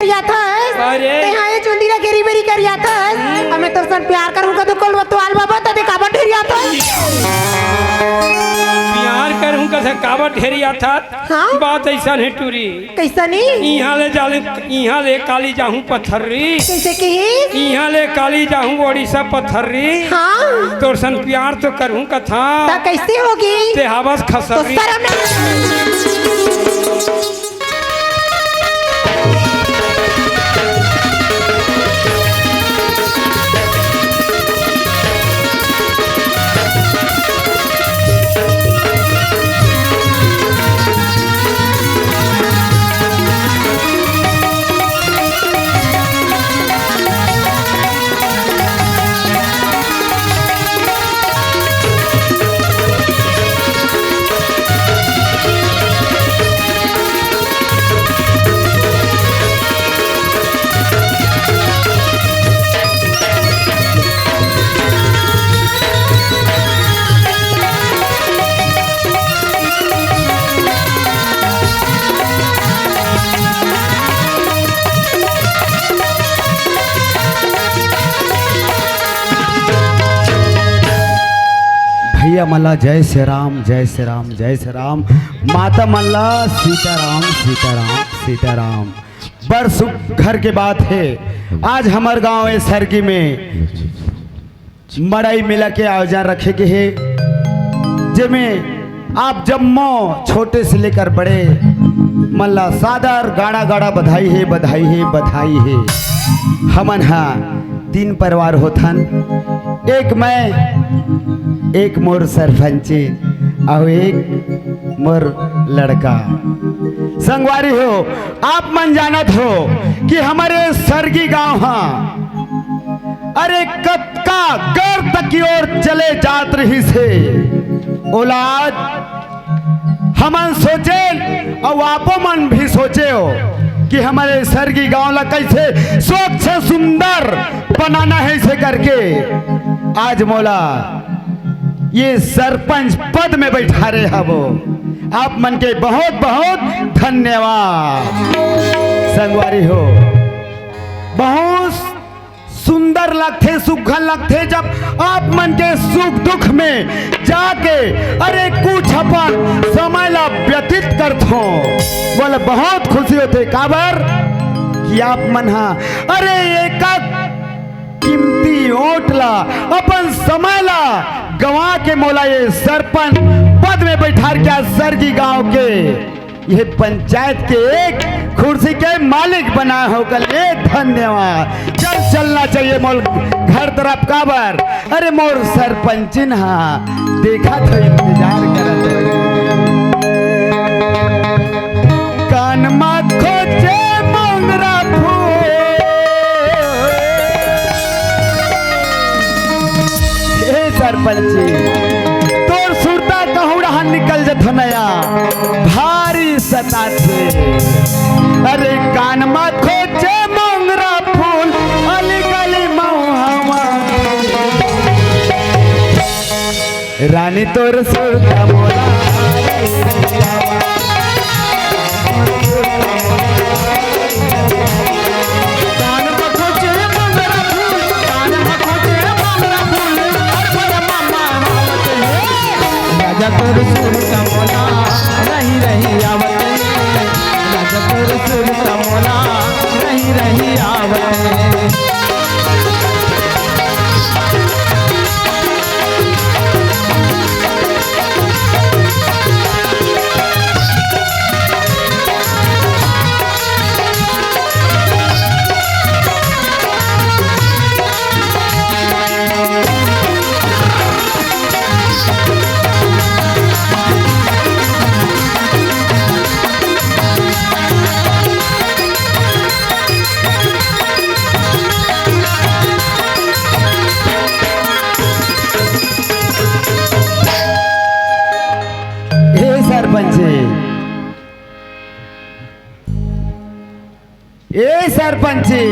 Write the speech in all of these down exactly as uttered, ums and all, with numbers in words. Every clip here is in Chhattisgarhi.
करियाथस। अरे। तेहा ये चुंदी ला घेरी बेरी करियाथस। अब मैं तोर सन प्यार करहूं कथों कोलवा तो आल बाबा, त दे काबर ढेरियाथस। प्यार करहूं कथों काबर ढेरियाथस। हाँ? बात अइसन हे टूरी। कइसनी? इहां ले जाले, इहां ले काली जाहूं पथर्री। कइसे कही? इहां ले काली जाहूं ओडिशा पथर्री। हाँ। तोर सन प्यार तो करहूं कथों। त कइसे होही? ते हावस तो खसर्री। सरम नहीं। भैया मन ला जय श्री राम, जय श्री राम, जय श्री राम। माता मन ला सीताराम, सीताराम, सीताराम। बड़ सुख घर के बात हे। आज हमर गांव ए सरगी में मड़ई मेला के आयोजन रखे गे हे, जेमे आप जम्मो छोटे से लेकर बड़े मन ला सादर गाड़ा गाड़ा बधाई हे, बधाई हे, बधाई हे। हमन हा तीन परिवार होथन, एक मैं, एक मोर सरपंची, अउ एक मोर लड़का। संगवारी हो, आप मन जानत हो कि हमर ए सरगी गांव हा, अरे, कतका गर्त की ओर चले जात रहिस हे। ओला आज हमन सोचेन अउ आपो मन भी सोचे हो कि हमर ए सरगी गांव ला कइसे स्वच्छ सुंदर बनाना हे, अइसे करके आज मोला ये सरपंच पद में बैठारे हवो। आप मन के बहुत बहुत धन्यवाद। संगवारी हो, बहुत सुंदर लगथे, सुघर लगथे, जब आप मन के सुख दुख में जाके, अरे, कुछ अपन समय ला व्यतीत करथो, मोला बहुत खुशी होथे। काबर कि आप मन हा, अरे, एक कीमती ओट ला, अपन समय ला गंवा के मोला ये सरपंच पद में बैठार के आज सरगी गांव के ये पंचायत के एक कुर्सी के मालिक बना हो कल। ये धन्यवाद। चल, चलना चाहिए मोर घर तरफ। काबर? अरे, मोर सरपंचिन हा, देखा तो इंतजार करत रहे। कान मा खोजे मोंगरा फूल। हे सरपंची, तोर सुरता कहूँ डहन निकल जथो नया, भारी सताथे। अरे कान मा खोजे मोंगरा फूल, अली गली महुआ मा। रानी तोर सुरता मोला राजा तोर सुरता मोला रही रही आवत, राजा तोर सुरता मोला रही रही आवत। ए सरपंच जी, ए सरपंच जी।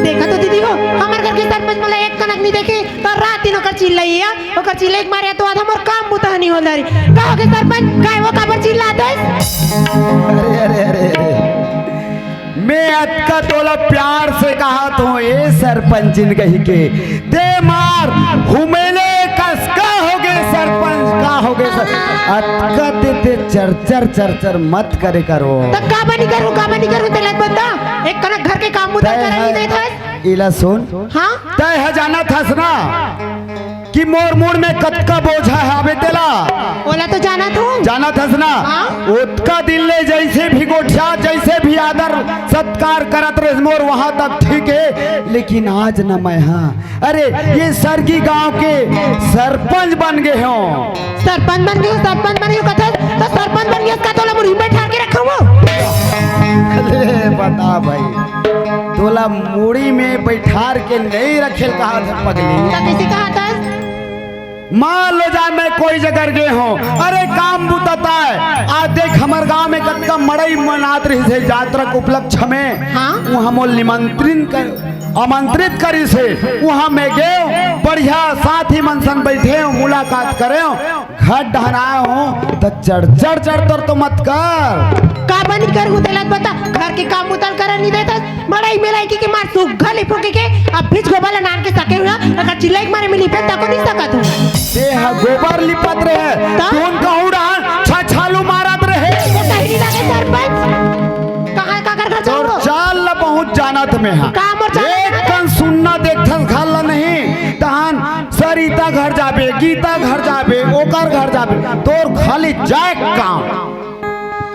देखा तो दीदी हो, हमर घर के सरपंच मोला एक कनक नहीं देखे, तो रात दिन ओकर चिल्लाइया, ओकर चिल्लाई के मारे तो आधा मोर काम बुता नहीं होल दारी। का हो गे सरपंच, काय वो काबर चिल्लात हस? अरे, अरे, अरे, अरे। मैं अतका तोला प्यार से कहत हूँ, ए सरपंचिन कहिके, दे मार, हुमेले कस का होगे सरपंच, का होगे सर-, अतका ते, ते चरचर, चरचर मत करे करो। त का बनी करूँ, का बनी करूँ, तेला बता। एक कनक घर के काम बुता तय करा नहीं है, देत हस। इला सुन। हाँ? तय है जानत हस ना? कि मोर मुड़ में कतका बोझा हावे तेला। ओला तो जानत हूँ। जानत हस ना? हाँ। ओतका दिन ले जैसे भी गोठिया, जैसे भी आदर सत्कार करत रहे मोर, वहाँ तक ठीक है, लेकिन आज न मैं, हाँ, अरे, ये सरगी गांव के सरपंच बन गए हो। सरपंच बन गए हो, सरपंच बन गए हो, कथे तो सरपंच बन गए, इसका तोला मुड़ी में बैठा के रखा हुआ। अरे बता भाई, तोला मुड़ी में बैठार के नहीं रखेल कहा था पगली। तो किसी कहा था? मान लो जाए मैं कोई जगह गए हूँ, अरे काम बुतता है। आज देख हमर गांव में कतका मड़ई मनात रहिस हे, जात्रा के उपलक्ष्य में। हाँ। वहाँ मोल निमंत्रण कर, आमंत्रित करिस हे। वहाँ मैं गए, बढ़िया साथी मन सन बैठे हूँ, मुलाकात करे हूँ। घर डहन आए हो, त चढ़, चढ़, चढ़, तर तो मत कर। का बनी कर हूँ, तेला बता, घर के काम उतार कर नहीं देता, मड़ई में लइकी के मार सुग्घा ले फूके के, अब बीच गोबर ला नान के सके हुआ, अगर चिल्लाई के मारे में लिपे, तको नहीं सकत हूँ। ते ह गोबर लिपत रहे, त? तुम कहूँ रहन, छछालू मारत रहे। तो कहीं नहीं लगे सरपंच, कहाँ का कर घर तोर जाओ? चाल ला बहुत जानत में हा। का मोर चाल एक जानत? कन सुनना देखथस घर ला नहीं, तहन सरिता घर जाबे, गीता घर जाबे, ओकर घर जाबे, तोर खाली जाए काम।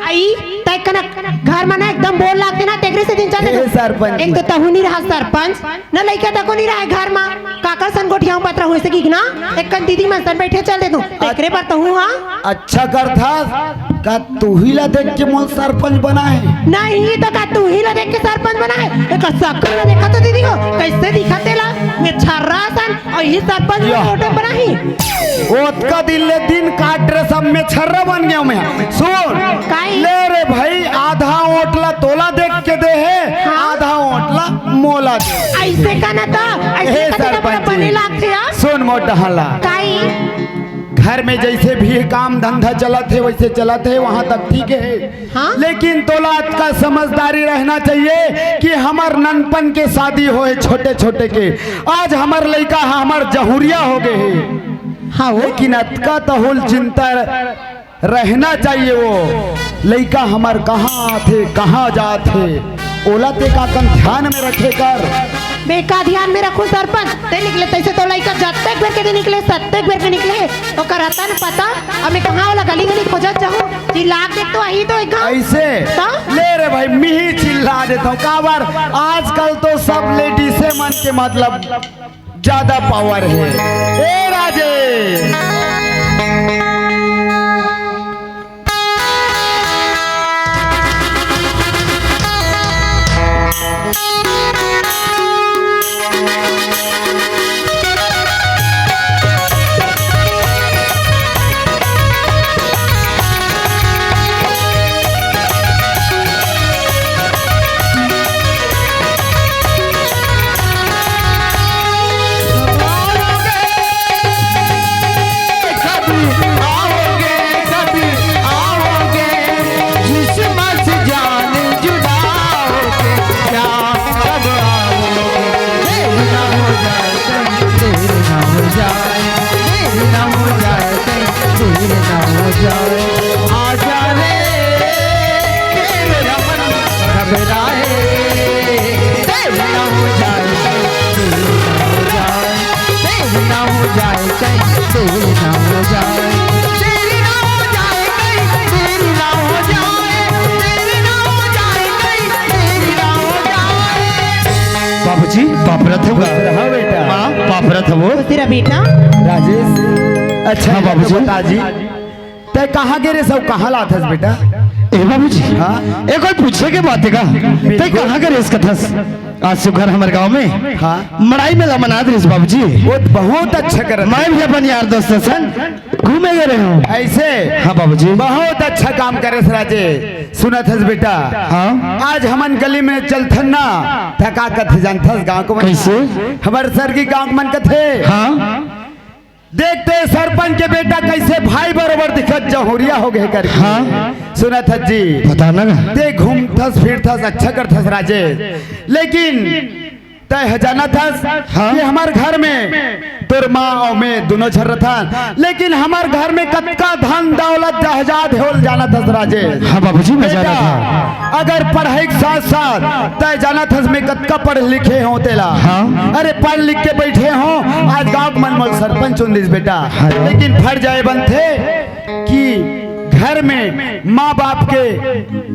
आई, तै कनक घर में ना एकदम बोर लागथे ना, तेकरे से दिन चलथे हे तो। सरपंच। एक तो तहू नहीं रहा सरपंच, न लइका तको नहीं रहा घर में, काकर सन गोठियाऊं पत्र हुए से की ना, एक कन दीदी मन सन बैठे चल दे तू, तेकरे पर तहू हाँ। अच्छा करथस, का तुही ला देख के मोल सरपंच बनाए? नहीं तो का तुही ला देख के सरपंच बनाए? एक सक्कर ला देखा तो दीदी को, कैसे दिखा तेला? ये छर्रा सन, और ये सरपंच या। वोट बनाही। ओतका दिन ले दिन काट रे सब में छर्रा बन गया मैं। सुन, काई? ले रे भाई, आधा वोट ला तोला देख के दे हे, हाँ? आधा वोट ला मोला दे। ऐसे का ना तो, ऐसे हे का ना तो सरपंच बने जी, लागथे, हाँ? सुन मोटा हला। काई? घर में जैसे भी काम धंधा चलत हे, वैसे चलत हे, वहाँ तक ठीक हे। हाँ? लेकिन तोला अतका समझदारी रहना चाहिए कि हमर ननपन के शादी होए छोटे छोटे के, आज हमर लइका ह हमर जहुरिया हो गए हे। हाँ, वो लेकिन अतका तहुल चिंता रहना चाहिए, वो लइका हमर कहाँ आथे, कहाँ जाथे, ओला ते का कन ध्यान में रखे कर। बे का ध्यान में रखूं सरपंच, ते निकले तैसे तो लइका जत्तेक बेर के निकले, सत्तेक बेर के निकले, ओकर रतन पता, अब मैं कहाँ वाला गली गली खोजत जाहूँ, चिल्ला के तो आही तो एक घाव। ऐसे? तो? ले रे भाई, मिही चिल्ला देता हूँ, काबर आजकल तो सब लेडीसे मन के मतलब ज्यादा पावर हे। ए राजेश। बाबूजी, बाप रथ हो। खुश रहो बेटा। माँ, बाप रथ हो। खुश रह बेटा। राजेश, अच्छा हाँ, बाबूजी। बता जी, तै कहाँ गे रे, सब कहाँ लाथस बेटा? ए बाबूजी, हाँ? ए कोई पूछे के बात है का? तै बिल्कुल। कहाँ गे रे इस कथस? आज सुघर हमर गांव में हाँ। मड़ई मेला मनात रहिस बाबूजी। वो बहुत अच्छा करत मैं भी अपन यार दोस्त सन घूमे गे रहे हूँ। ऐसे? हाँ बाबूजी। बहुत अच्छा काम करे राजे। सुनत हस बेटा? हाँ। आज हमन गली में चलथन ना, त का कथे जानथस गांव के मन? कैसे? हमर सरगी गांव के मन कथे। हाँ। देखते सरपंच के बेटा कैसे भाई बरोबर दिखत जहुरिया हो गए करके। हाँ। सुनत हस जी। बता ना। ते घूमथस फिरथस अच्छा करथस राजेश, लेकिन तय ह जानत हस हाँ। कि हमर घर में तोर माँ अउ मैं दुनों झन रथन, लेकिन हमर घर में कतका धन दौलत जायदाद हे ओला जानत हस राजेश। हाँ बाबूजी, मैं बेटा, जानत हँव। अगर पढ़ाई के साथ साथ तय जानत हस मैं कतका पढ़ लिखे हों तेला। हाँ। अरे पढ़ लिख के बैठे हों, आज गाँव के मन मोला सरपंच चुन दिस बेटा। हाँ। लेकिन फर्ज ए बनथे कि घर में माँ बाप के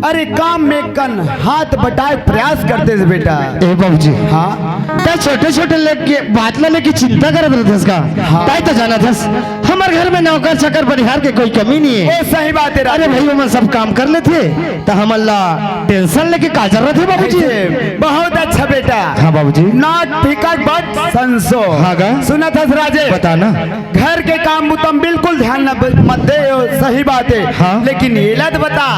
अरे काम में कन हाथ बटाए प्रयास करते थे बेटा। ए बाबूजी, हाँ। तय छोटे छोटे लेके बात ला लेके चिंता करत रहिथस का? हाँ। तय तो जानत हस हमर घर में नौकर चाकर बनिहार के कोई कमी नहीं हे। ओ सही बात हे अरे राजेश। भाई ओमन सब काम कर लेथे त हमन ला टेंशन लेके का जरूरत हे बाबूजी? ऐसे बहुत अच्छा बेटा। हाँ बाबूजी। Not फिकर but संसो। हाँ गा। सुनत हस राजेश। बता ना। घर के काम बुता म बिल्कुल ध्यान न ब-, मत दे, ओ सही बात हे। हाँ। लेकिन एला त बता,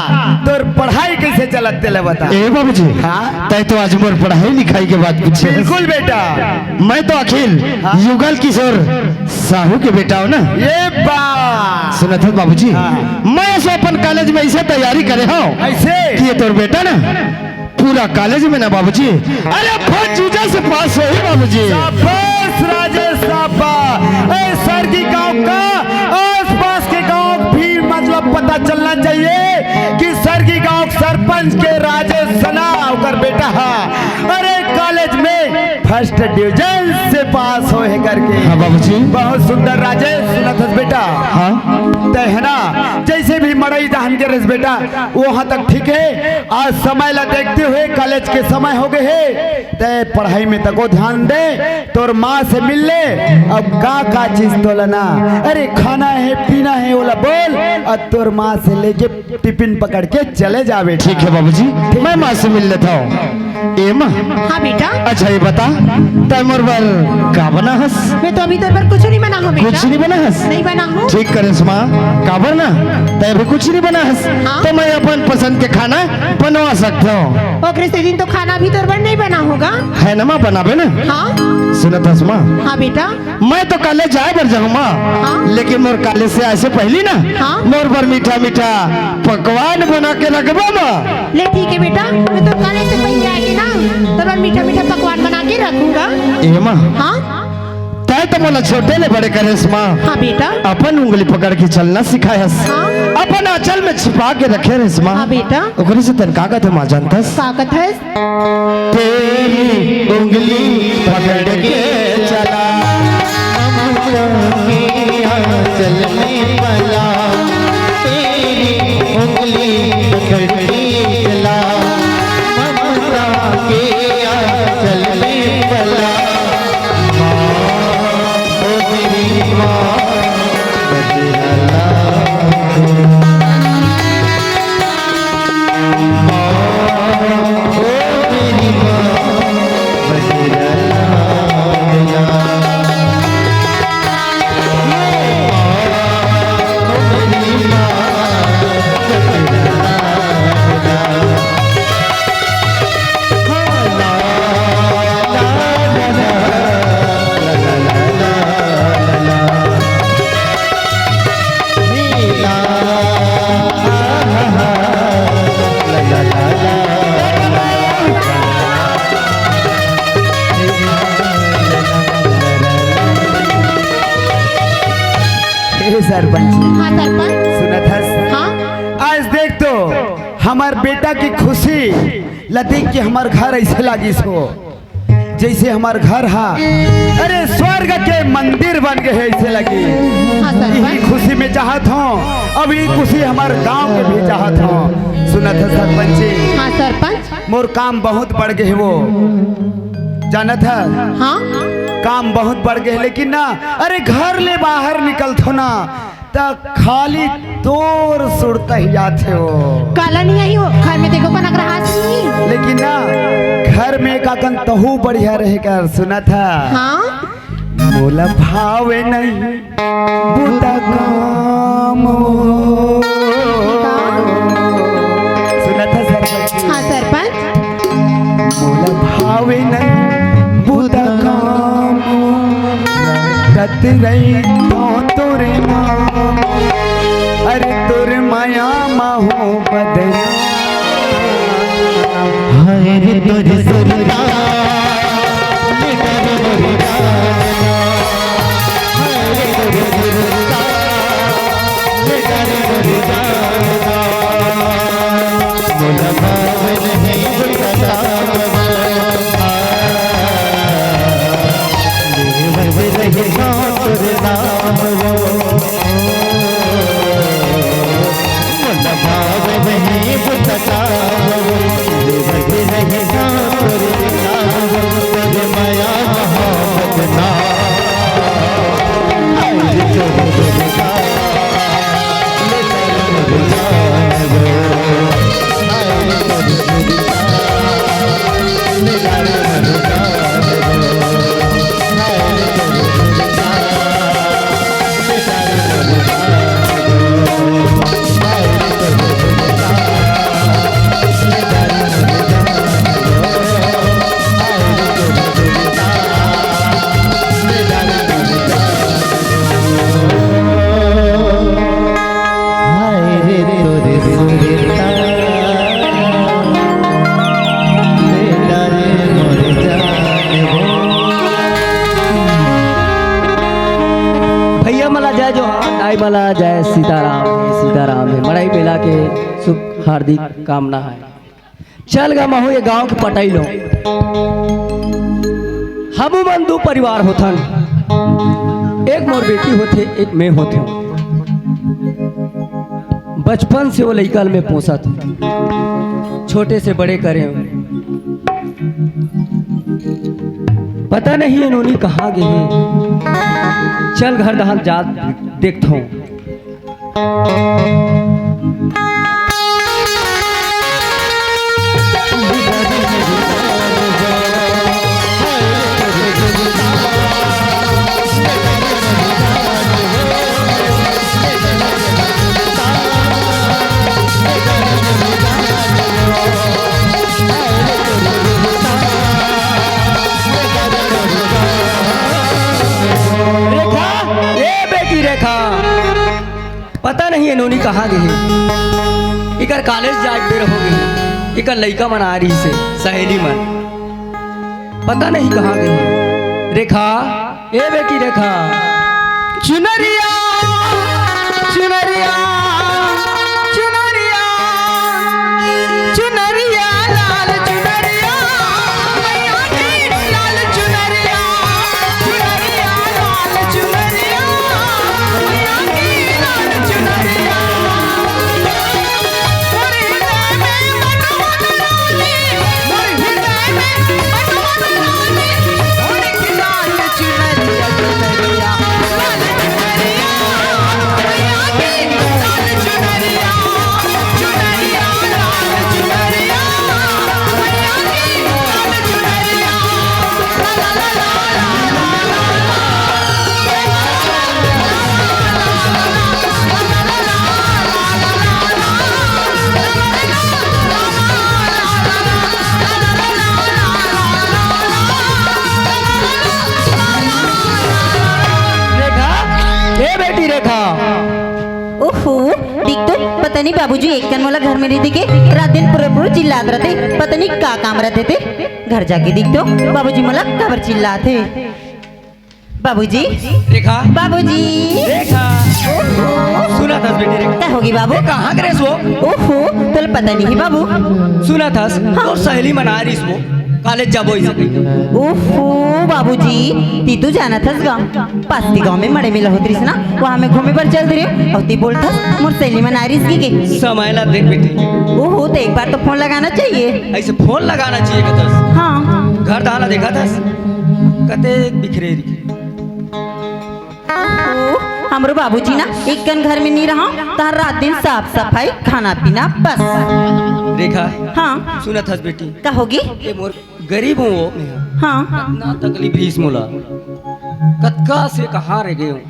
तोर पढ़ाई कैसे चलत तेला बता। ए बाबूजी, हाँ। तय तो आज मोर पढ़ाई लिखाई के बात पूछे। बिल्कुल बेटा। मैं तो अखिल हाँ। युगल किशोर साहू के बेटा हों ना। ए बा। सुनत हस बाबूजी, हाँ। मैं ऐसे अपन कॉलेज में ऐसे तैयारी करे हों ऐसे? कि ये तोर बेटा ना पूरा कॉलेज में ना बाबूजी, अरे फर्स्ट डिवीजन से पास होही बाबूजी। शाबाश राजेश शाबाश। ए सरगी गांव का आसपास के गांव भी मतलब पता चलना चाहिए कि सरगी गांव सरपंच के राजेश सना ओकर बेटा हा। अरे कॉलेज में फर्स्ट डिवीजन से पास होहे करके। हाँ बाबूजी। बहुत सुंदर राजेश, सुनत हस बेटा। हाँ। तय हे ना, जैसे भी मड़ई दहन के रहिस बेटा, वहाँ तक ठीक हे। आज समय ला देखते हुए कॉलेज के समय हो गए हे, तय पढ़ाई में तको ध्यान दे, तोर माँ से मिल ले। अब का का चीज तोला ना, अरे खाना हे पीना हे ओला बोल, अउ तोर माँ से लेके टिफिन पकड़ के चले जाबे। ठीक हे बाबूजी, मैं माँ से मिल लेथंव। ए माँ। हाँ बेटा। अच्छा ये बता, तय मोर बर का बना हस? मैं तो अभी तोर बर कुछ नहीं बना हूँ बेटा। कुछ नहीं बना हस? नहीं बना हूँ। ठीक करेस माँ, काबर ना, तय अभी कुछ नहीं बना हस। हाँ। तो मैं अपन पसंद के खाना बनवा सकथंव। ओकरे से दिन तो खाना भी तोर बर नहीं बना होगा। हे ना माँ, बनाबे ना। हाँ। सुनत हस माँ। हाँ बेटा। मैं तो कॉलेज जाए बर जाहूँ माँ, हाँ। लेकिन मोर कॉलेज से आए से पहली ना, हाँ। मोर बर मीठा मीठा पकवान बना के रखबा माँ। ले ठीक हे बेटा, मैं तो कॉलेज से पहली आके ना तोर बर मीठा मीठा पकवान बना के रखूंगा। ए माँ। हाँ। तय तो मोला छोटे ले बड़े करेस माँ। हाँ बेटा। अपन उंगली पकड़ के चलना सिखाए हस। हाँ। अपन आंचल में छिपा के रखे रहेस माँ। हाँ बेटा। ओकरे से तन का कथे माँ जानथस? का कथस? तेरी उंगली पकड़ के चला, ममता के आंचल में पला। तेरी उंगली पकड़ के चला, ममता के आंचल में पला। माँ, ओ मेरी माँ, बजरंगा। हे सरपंच। हाँ सरपंच। सुनत हस? हाँ। आज देख तो हमर बेटा के खुशी ला देख के हमर घर ऐसे लागिस हो, जैसे हमर घर हा अरे स्वर्ग के मंदिर बन गए हे ऐसे लगी। हाँ सरपंच। यही खुशी में चाहत हों, अब यही खुशी हमर गांव के भी चाहत हों। सुनत हस सरपंच जी? हाँ सरपंच। मोर काम बहुत बढ़ गए हे वो, जानत हस? हाँ। काम बहुत बढ़ गए हे, लेकिन ना, अरे घर ले बाहर निकलथों ना, त खाली तोर सुरता ही आथे वो। काला नहीं आई वो, घर में देखो कनक रहा नहीं। लेकिन ना, घर में का कन तहू बढ़िया रहे कर, सुनत हस? हाँ। मोला भावे नहीं बुता काम। सुनत हस सरपंच? हाँ सरपंच। मोला भावे नहीं बुता काम, त रहिथों तोर नाम, अरे तोर मया मा हो बदना। हाय रे तोर सुरता, ले डरे मोर जान। हाय रे तोर सुरता, ले डरे मोर जान। मोला भाव नहीं गुस्सा। भैया मला जय जोहार, दाई मला जय सीताराम हे, सीताराम हे। मड़ई मेला के शुभ हार्दिक कामना हे। चल गा महू ये गांव के पटई लो। हमू मन दू परिवार होथन, एक मोर बेटी होथे, एक मैं होथे। बचपन से वो लइका ल मैं पोसत हूँ, छोटे से बड़े करे हूँ। पता नहीं ये नोनी कहाँ गे हे। चल घर दहान जात देखथों। रेखा, ए बेटी रेखा, पता नहीं ये नोनी कहाँ गे हे। इकर कॉलेज जाए के बेर हो गे हे। इकर लइका मन आ रहिस हे, सहेली मन। पता नहीं कहाँ गे हे। रेखा, ए बेटी रेखा। चुनरिया, चुनरिया, चुनरिया, चुनरिया, लाल चुनरिया, मैया की लाल चुनरिया, चुनरिया, लाल चुनरिया, मैया की लाल चुनरिया। मोर हृदय में बटवा डाली, मोर हृदय में बटवा डाली, मोर की लाल चुनरिया, चुनरिया, लाल चुनरिया, मैया की लाल चुनरिया, चुनरिया, लाल चुनरिया, मैया की लाल चुनरिया। रेखा, ए बेटी रेखा। ओहो, देख तो, पता नहीं बाबूजी एक कन मोला घर में नहीं दिखे, रात दिन पुरर पुरर चिल्लात रहते, पता नहीं का काम रहते थे। घर जाके देख तो, बाबूजी मोला काबर चिल्लात हे। बाबूजी। रेखा। बाबूजी। रेखा। ओहो। सुनत हस बेटी रेखा। का होगे बाबू? ए, कहाँ गे रेहेस वो? ओहो, तोला पता नहीं हे बाबू। सुनत हस, हाँ। तोर सहेली मन आए रिहिस वो, कॉलेज जाबो इसे कहिके। ओहो, बाबूजी, ती तो जानत हस गा, पास के गाँव में मड़ई मेला होत रिहिस ना, वहाँ में घूमे बर चल दे रहे हो, अउ ती बोलत हस, मोर सहेली मन आए रिहिस कहिके। समय ला देख बेटी। ओहो, तो एक बार तो फोन लगाना चाहिए। ऐसे फोन लगाना चाहिए कहत हस। हाँ। घर दाना देखत हस, कते बिखरे रही। ओहो, हमरो बाबूजी ना एक कन घर में नहीं रहा, तहां रात दिन साफ सफाई, खाना पीना, बस। रेखा। हाँ। सुनत हस बेटी। का होगे? ये मोर गरीब हूँ वो। हाँ। इतना तकलीफ रहिस मोला, कतका से कहाँ रह गए हूँ,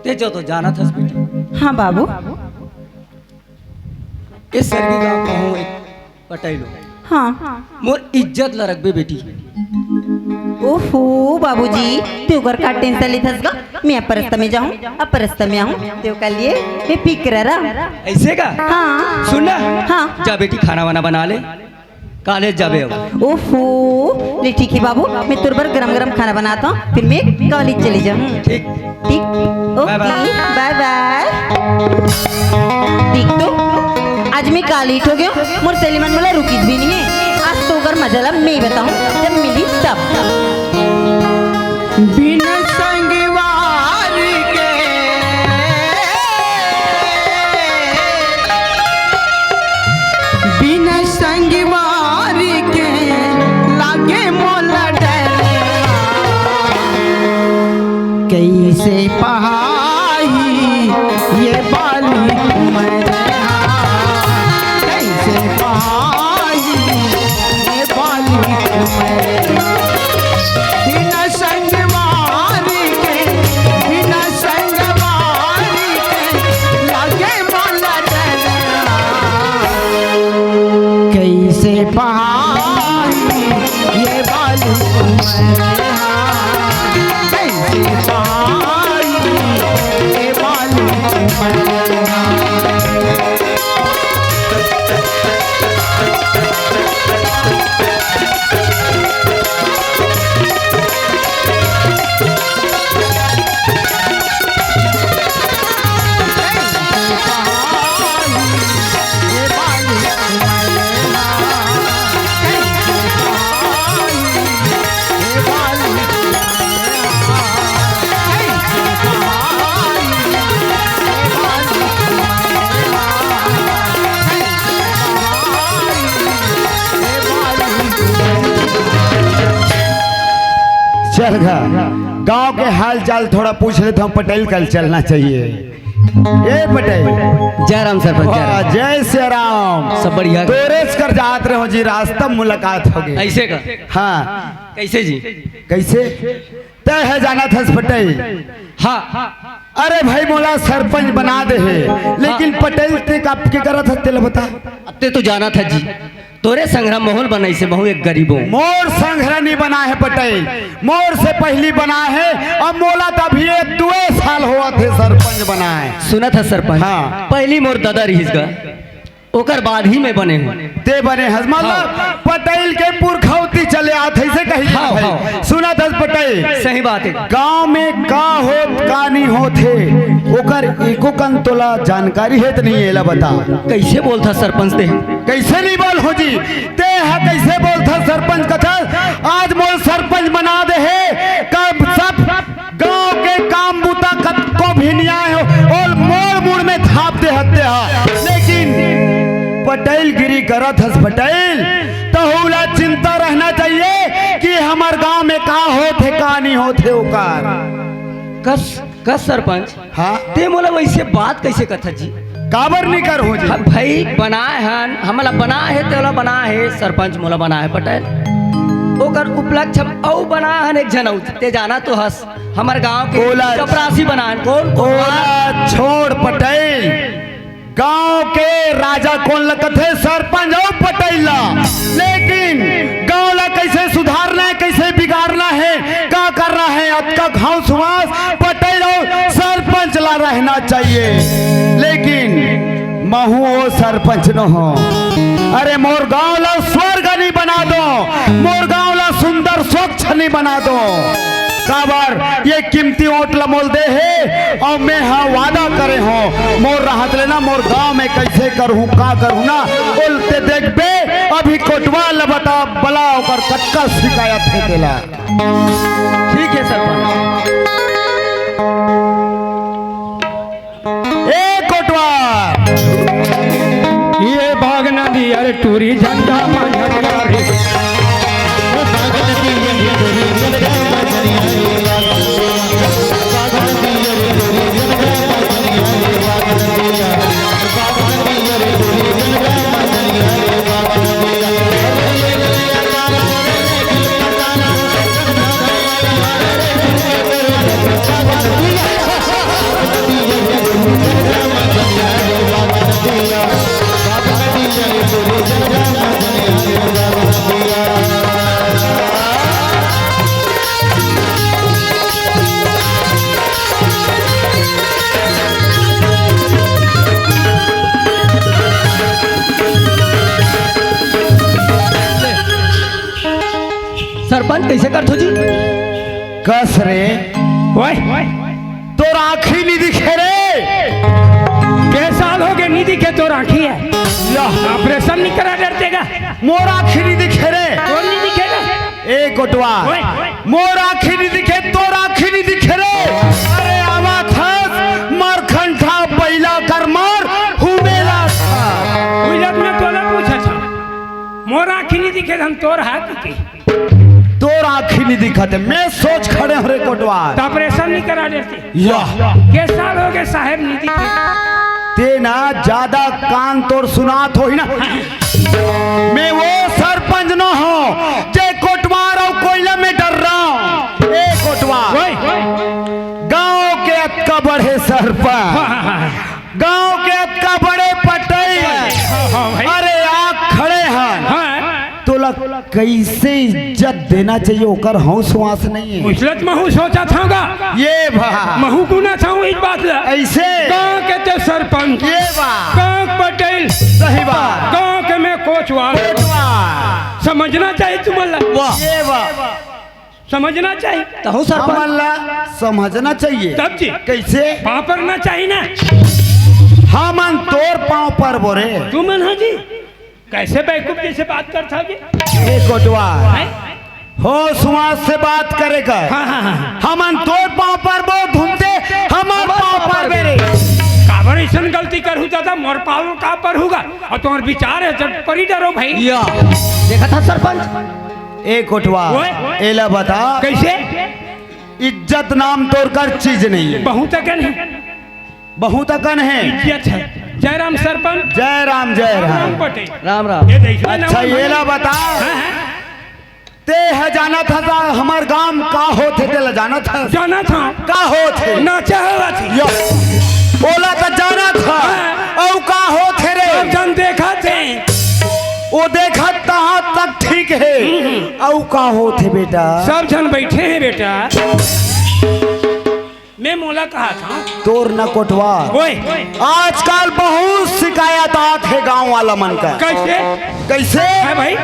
ते जो तो जानत हस बेटी। हाँ बाबू। ए सरगी गाँव का हूँ एक पटई लो। हाँ। मोर इज्जत ला रखबे बेटी। ओहो बाबूजी, ते ओकर का टेंशन लेथस गा? मैं अपन रस्ता में जाहूँ, अपन रस्ता में आहूँ, ते ओकर लिए मैं फिक्र रह। ऐसे का? हाँ। सुन ना। हाँ। जा बेटी, खाना वाना बना ले, कॉलेज जाबे अब। ओहो, ले ठीक हे बाबू, मैं तोर बर गरम गरम खाना बनात हँव, फिर मैं कॉलेज चले जाहूँ। ठीक। ठीक, ओके, बाय बाय। बाय बाय। देख तो, आज मैं का लेट हो गेंव, मोर सहेली मन मोला रुकिस भी नइ हे। आज तो ओकर मजा ला मैं बताहूँ, जब मिली तब। बिन संगवारी के, बिन संगवारी के लागे मोला डर। कइसे पहाई ये बाली उमर, कइसे पहाई ये बाली उमर। बिना संगवारी के, बिना संगवारी के लागे मोला डर। कइसे पहाई ये बाली उमर, कइसे पहाई ये बाली उमर। चल गा, गांव के हाल चाल थोड़ा पूछ लेथँव, पटेल कल चलना चाहिए। ए पटेल। जय राम सरपंच, जय वाह, राम। जय सिया राम। सब बढ़िया। तोरेच कर जात रहेंव जी, रास्ता में मुलाकात हो गे। ऐसे का? हाँ। कइसे जी? कइसे? तैं ह जानत हस पटेल। हाँ। अरे भाई, मोला सरपंच बना दे हे, लेकिन हाँ। पटेल तैं का के करत हस, तेला बता। अब तैं तो जानत हस जी, तोरे संघरा महूँ ल बनाइस हे, महूँ एक गरीब हँव। मोर संघरा नइ बनाय हे पटेल, मोर से पहिली बनाय हे, अउ मोला त अभी एक दुए साल होवत हे सरपंच बनाय। सुनत हस सरपंच, हाँ। पहिली मोर ददा रिहिस गा, ओकर बाद ही मैं बने हँव। तैं बने हस, मतलब हाँ। पटेल के पुरखौती चले आत हे, अइसे कही हाँ, भाई। हाँ। सुनत हस पटेल। सही बात हे। गांव में का होत, का नइ होत हे, ओकर एको कन तोला जानकारी हे त नइ हे, एला बता। कइसे बोलथस सरपंच तैं? कइसे नइ बोलहूँ जी? तैं ह कइसे बोलथस सरपंच कथस? आज मोर सरपंच बना दे हे, कब सब गांव के काम बूता कतको भी नइ आय हो, ओला मोर मुड़ में थाप दे हस तैं ह। लेकिन पटेलगिरी करत हस पटेल, तहूँ ला चिंता रहना चाहिए कि हमर गांव में का होत हे, का नइ होत हे ओकर। कस, कस सरपंच। हाँ? तैं मोला वइसे बात कइसे करथस जी? काबर नइ करहूँ जी? हाँ भाई, बनाय हन, हमला बनाय हे, तेला बनाय हे, सरपंच मोला बनाय हे पटेल। ओकर उपलक्ष्य म अउ बनाय हन एक झन अउ, तैं जानत तो हस, हमर गांव के ओला चपरासी बनाय हन। कोन? ओला छोड़ पटेल। गांव के राजा कोन ल कथे? सरपंच अउ पटेल ला। लेकिन गांव ला कइसे सुधारना हे, कइसे बिगाड़ना हे, का करना हे, अतका घांव सुवास पटेल अउ सरपंच ला रहना चाहिए। लेकिन महूँ ओ सरपंच नोहूँ। अरे मोर गांव ला स्वर्ग नइ बना दों, मोर गांव ला सुंदर स्वच्छ नइ बना दों। काबर ये कीमती वोट ल मोला दे हे, अउ मैं ह वादा करे हों, मोर रहत ले ना मोर गांव में कइसे करहूं, का करहूं ना, ओला तैं देखबे। अभी कोटवार ल बता, बला ओकर कतका शिकायत हे तेला। ठीक हे सरपंच। ए कोटवार। ये बाग नदी अरे टूरी झंडा मा झंडा रे। करथो जी। कस रे। ओए। तोर आँखी नी दिखे रे। के साल हो गए नी दिखे तोर आँखी हे? या। ऑपरेशन नी करा डरते का? मोर आँखी नी दिखे रे। तोर नी दिखे का? ए कोटवार। ओए। मोर आँखी नी दिखे, तोर आँखी नी दिखे रे। अरे आवा थस, मरखंठा बैला कर मार, हुमेला था। उलट में तोला पूछा था। मोर आँखी नी दिखे, हम तोर हाथ की। तोर आँखी नी दिखत हे, मैं सोच खड़े हँव रे कोटवार। त ऑपरेशन नी करा देते। वाह। के साल हो गए साहेब नी दिखे? ते ना ज्यादा कान तोर सुनात होही ना। मैं वो सरपंच न हँव, जे कोटवार अउ कोइला में डर्राहूँ। ए कोटवार। ओए। गाँव के अतका बड़े सरपंच। हाँ, हाँ, हाँ। गांव के अतका बड़े पटई हे। हाँ, हाँ, भाई। अरे, आ खड़े हन। हाँ। तोला कैसे इज्जत देना चाहिए, ओकर हौस वास नहीं है। उछलत महू सोचा था गा। ये बा। महू गुना था इस बात ला। ऐसे। गांव के ते सरपंच। ये बा। गांव के पटेल। सही बा। गांव के मैं कोचवार। कोचवार। समझना चाहिए तुमन ला। वाह। ये बा। समझना चाहिए। तहु सरपंच। हमन ला समझना चाहिए। तब जी। कैसे? पाँव परना चाहिए ना। हमन तोर पाँव परबो रे। तुमन हा जी, कैसे बेवकूफ जैसे बात करत हा जी? ए कोटवार, हैं? होस वास से बात करे कर। हाँ, हाँ, हाँ। हमन तोर पाँव परबो, धुनते हमर पाँव परबे रे। काबर अइसन गलती करहूँ दादा, मोर पाँव का परहूँ गा? अउ तुम्हर विचार हे, जब परी डरो भाई। या। देखा था सरपंच? ए कोटवार, ओए। एला बता। कैसे? इज्जत नाम तोर कर चीज नहीं है। बहुत अकन है। बहुत अकन है। इज्जत है। जय राम सरपंच। जय राम, जय राम। राम पटेल। राम राम। ये देखिए अच्छा, नवा ये ला बता। हाँ, हाँ। ते ह जानत हस हमर गांव का होथे, ते ला जानत हस? जानत हँव। का होथे? नाचा होवत हे। यो। ओला त जानत हस। हाँ। अउ का होथे रे? सब झन देखत हे। ओ देखत तहाँ तक ठीक हे। हम्म। अउ का होथे बेटा? सब झन बैठे हे बेटा। मैं मोला कहा था। तोर न कोटवार। ओए। आजकल बहुत शिकायत आत हे गांव वाला मन का। कैसे? कैसे? है भाई?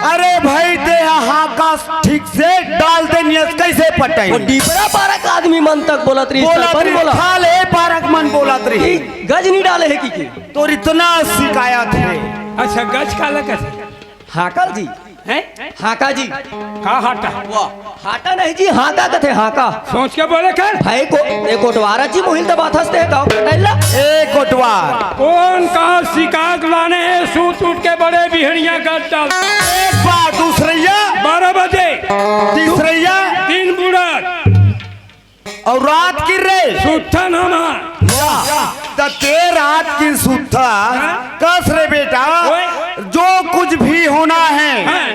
अरे भाई, ते ह हाँका ठीक से डाल दे नियस, कैसे पटई? वो डिबरा पारक आदमी मन तक बोलत रही, बोलत सरपंच रही, बोला। खाल ए पारक मन बोलत रही। कि गज नहीं डाले है कि, कि? तोर इतना शिकायत है। अच्छा, गज काला कथे? हाँका जी। हैं? हाँका जी। का हाटा? वाह, हाटा नहीं जी, हाँका कथे, हाँका। सोच के बोले कर। भाई को, ए कोटवारा जी मोहिल दबात हंसते हैं, तो कैला? ए कोटवार। कौन का शिकायत लाने हैं, सूत उठ के बड़े बिहड़िया कर डाल। एक बार दूसरैया। बारह बजे। तीसरैया। तीन बूढ़ा। अउ रात किन रे? सुत्थन हम। वाह, त ते रात किन सुत्था। हाँ? कस रे बेटा, ओए। जो कुछ भी होना है, हाँ।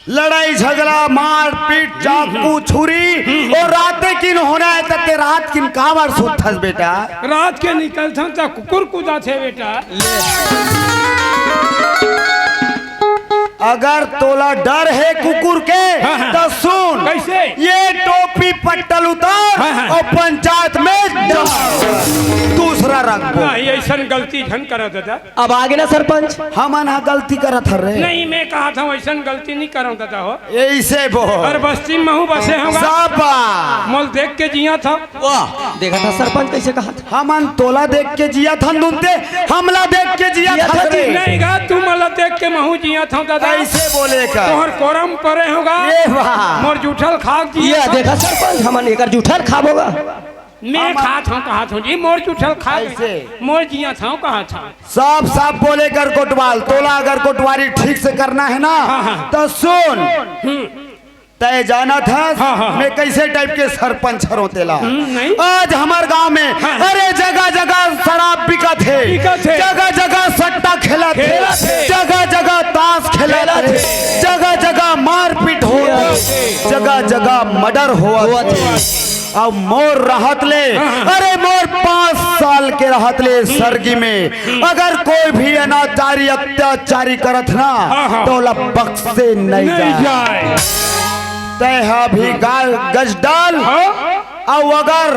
लड़ाई झगड़ा, मारपीट, चाकू, छुरी, अउ राते किन होना है, त ते रात किन काबर सुत्थस बेटा? रात के निकलथन त कुकुर कुदाथे बेटा। अगर तोला डर हे कुकुर के, हाँ, हाँ। त सुन, कैसे? ये टोपी पट्टल उतार हाँ, हाँ। अउ पंचायत में जा। दूसरा रखबो। नहीं, अइसन गलती झन करा दादा। अब आगे ना सरपंच। हमन ह गलती करत हन रे। नहीं, मैं कहा था अइसन गलती नहीं करँव दादा हो। ऐसे बोल। अरे बस्ती में हूँ बसे हूँ। साबा। मोल देख के जिया था। वाह, देखा था सरपंच कैसे कहा था। हमन तोला देख के जिया थन दुनते, हमला देख के जिया जिया थन था रे। जी। नहीं गा, तू मला देख के महू जिया था दादा। ऐसे बोले का? तोहर कोरम परे होगा। ये वाह। मोर जूठल खाक जिया ये था। देखा सरपंच, हमन एकर जूठल खाबो गा। मैं हमन खात हूँ, कहा था जी, मोर जूठल खाक। ऐसे। मोर जिया था, कहा था। साफ साफ बोले कर कोटवाल, तोला अगर कोटवारी ठीक से करना है ना, हाँ, हाँ। तो सुन। हम्म। तय जानत हस, हाँ, हाँ, हाँ। मैं कैसे टाइप के सरपंच हरों तेला। हम्म, नहीं। आज हमर गांव में, हाँ। अरे जगह जगह शराब बिकत हे, बिकत हे। जगह जगह सट्टा खेलत हे, खेलत हे। जगह जगह ताश खेलत खेलत हे, हे। जगह जगह मारपीट होत हे, खेलत हे। जगह जगह मर्डर होत होत हे। हे। अब मोर रहत ले, हाँ, हाँ। अरे मोर पाँच साल के रहत ले सरगी में अगर कोई भी अनाचारी अत्याचारी करत ना, हाँ, हाँ। तो ओला बख्शे नहीं नहीं जाए। जाए। तय हा भी गाल गज डाल, हाँ। अउ अगर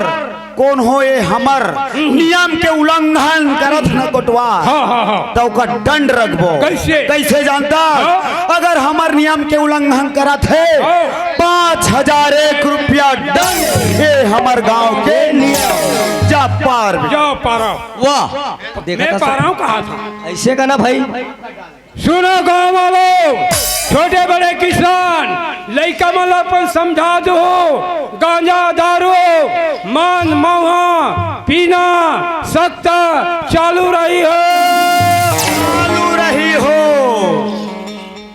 कोनो ए हमर नियम के उल्लंघन करत हे न कोटवार, हाँ, हाँ, हाँ। त ओकर दंड रखबो। कइसे? कइसे जानथस? हाँ। अगर हमर नियम के उल्लंघन करत हे, हाँ। पाँच हजार एक रुपया दंड, ए हमर गांव के नियम। जा पार। जा पारा। वाह, देखा मैं था सर। पारा हूँ, कहा था। अइसे का ना भाई। सुनो गांव वालों, छोटे बड़े किसान, लइका मन ला अपन समझा दो, गांजा, दारू, मांस, महुआ पीना सख्त चालू रही हो। चालू रही हो।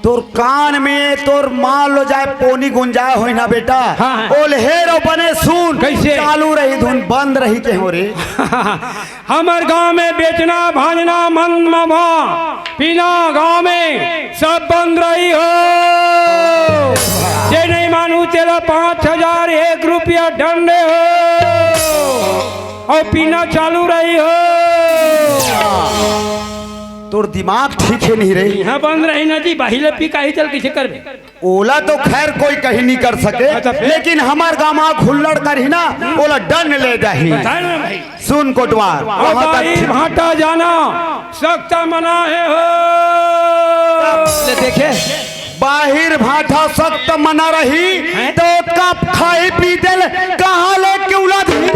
तोर कान में तोर माल लो जाए, पोनी गुंजाए होई ना बेटा। हाँ, हाँ। ओल हेर अउ बने सुन। कइसे? चालू रही धुन, बंद रही के हो रे। हमर गांव में बेचना, भांजना, मंद महुआ पीना गांव में सब बंद रही हो। जे नहीं मानू तेला पाँच हजार एक रुपया दंड हो। अउ पीना चालू रही हो। तोर दिमाग ठीक हे नहीं रे। इहाँ बंद रही ना जी, बाहिर ले पी काही चल कइसे करबे? ओला तो खैर कोई कहीं नहीं कर सके, अच्छा, फिर? लेकिन हमर गांव म हुल्लड़ करही ना, ओला दंड ले जाही। बता ना भाई। सुन कोटवार, अउ वहाँ तक बाहिर ठीक। भाटा जाना सख्त मना हे हो। ले देखे। बाहिर भाटा सख्त मना रही, हैं? त ओतका खाही पी दे ले, कहाँ ले के उला धीरे?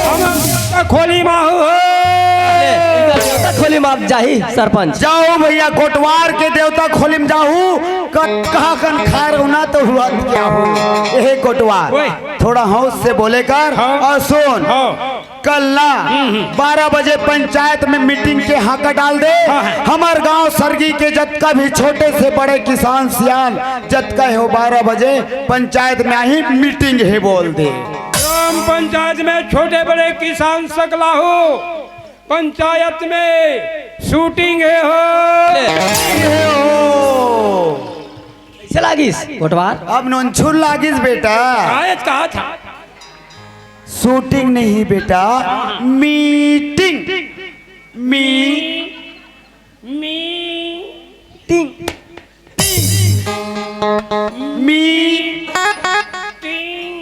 हम खोली माहू हो। ले, इनका देवता खोली मार जाही सरपंच। जाहू भइया, कोटवार के देवता खोली म जाहू, कतका कन खाए रहू ना त हुआ क्या हो। ए कोटवार, ओए। थोड़ा होश से बोले कर हाँ। अउ सुन। हाँ। कल ना हम्म, हम्म। बारह बजे पंचायत में मीटिंग के हाका डाल दे। हाँ, हाँ। हमर गांव सरगी के जतका भी छोटे से बड़े किसान सियान जतका हे, वो बारह बजे पंचायत में आही, मीटिंग हे बोल दे। ग्राम पंचायत में छोटे बड़े किसान सकला हो, पंचायत में शूटिंग हे हो। ले। हे हो। कइसे लागिस कोटवार? अब नोनछुर लागिस बेटा। शायद कहा था। शूटिंग नहीं बेटा, मीटिंग। मी मी टिंग। मी टिंग।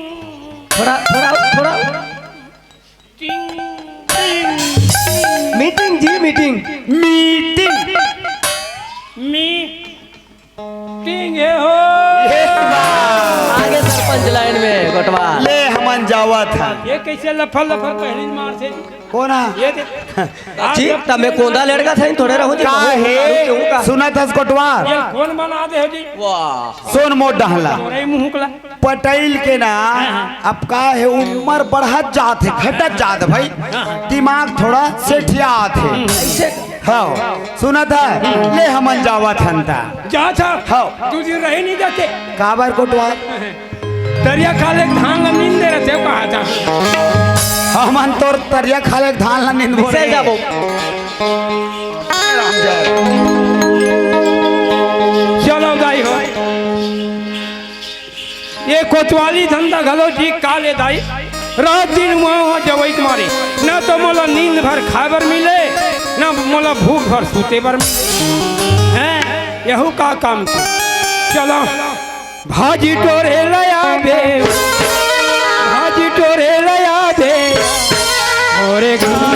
थोड़ा, थोड़ा, थोड़ा। टिंग। मीटिंग जी, मीटिंग। मीटिंग। मी टिंग हे हो। ये बात। आगे सरपंच लाइन में, कोटवार। ले, हमन जावत हन। ये कइसे लफर लफर पहिली मार से? कोन हा? ये दे। जी, तब मैं कोंदा लड़का था, थोड़े रहूं जी, का बहुत हे? दारू पीऊं का? सुनत हस कोटवार? ये कोन बना दे हो जी? वाह। सुन मोर डहला। तोरे मुंह कला। पटइल के ना, हाँ, हाँ। अब का हे, उम्र बढ़त जात हे, घटत जात हे भाई। हाँ, हाँ। दिमाग थोड़ा सेठियात हे। हम्म। अइसे हाँ, सुनत हस? ले हमन जावत हन ता। जात हस? हाँ। दू दिन रहे नहीं जाते। काबर कोटवार? तरिया खाले धान ला नींद दे रहे थे, कहा था। हमन तोर तरिया खाले धान ला नींद बोले। जाबो। चलो दाई हो। ये कोतवाली धंधा घलो जी काले दाई, रात दिन वहाँ जवई के मारे, ना तो मोला नींद भर खाए बर मिले, ना मोला भूख भर सूते बर मिले। हैं? यहू का काम थे? चलो, भाजी टोरे लया बे, भाजी टोरे लया बे, मोरे गाँव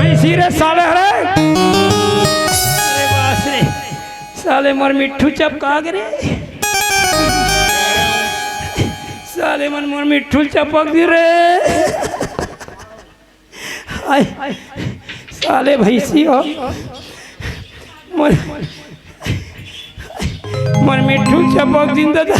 इसी रे साले हरे। अरे बास रे, साले मोर मिट्ठू चपका गे रे। साले मन मोर मिट्ठू चपक दी रे। हाय, साले भैंसी हो। मोर, मोर मिट्ठू चपक दिन दादा।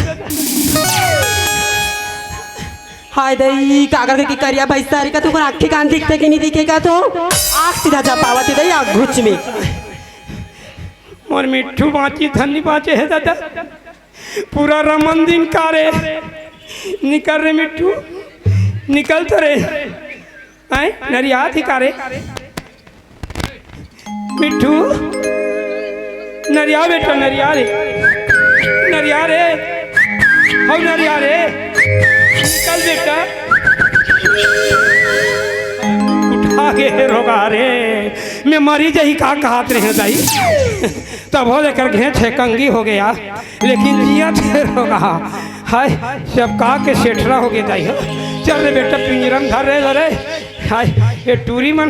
हाय दई, काकर के करिया भैंसा हरी का, तुमको आँखी कान दिखथे कि नहीं दिखे का तो? आँख सीधा जा पावत हे दई, आँख घुच में। मोर मिट्ठू बाँची धन नहीं बाँचे हे दादा। पूरा रमन दिन का रे। निकल रे मिट्ठू, निकल तो रे। आय, नरिया थी का रे? मिट्ठू, नरिया बेटा, नरिया रे, नरिया रे, हौ नरिया रे, निकल बेटा। उठा के रोगा रे, मैं मरी जही का कहत रहे दाई, तब हो लेकर घेंच हे कंगी हो गया, लेकिन जिया थे रोगा। हाय, सब का के सेठरा हो गया दाई हो। चल रे बेटा, पिंजरा में धर रे, धर रे। हाय, ये टूरी मन।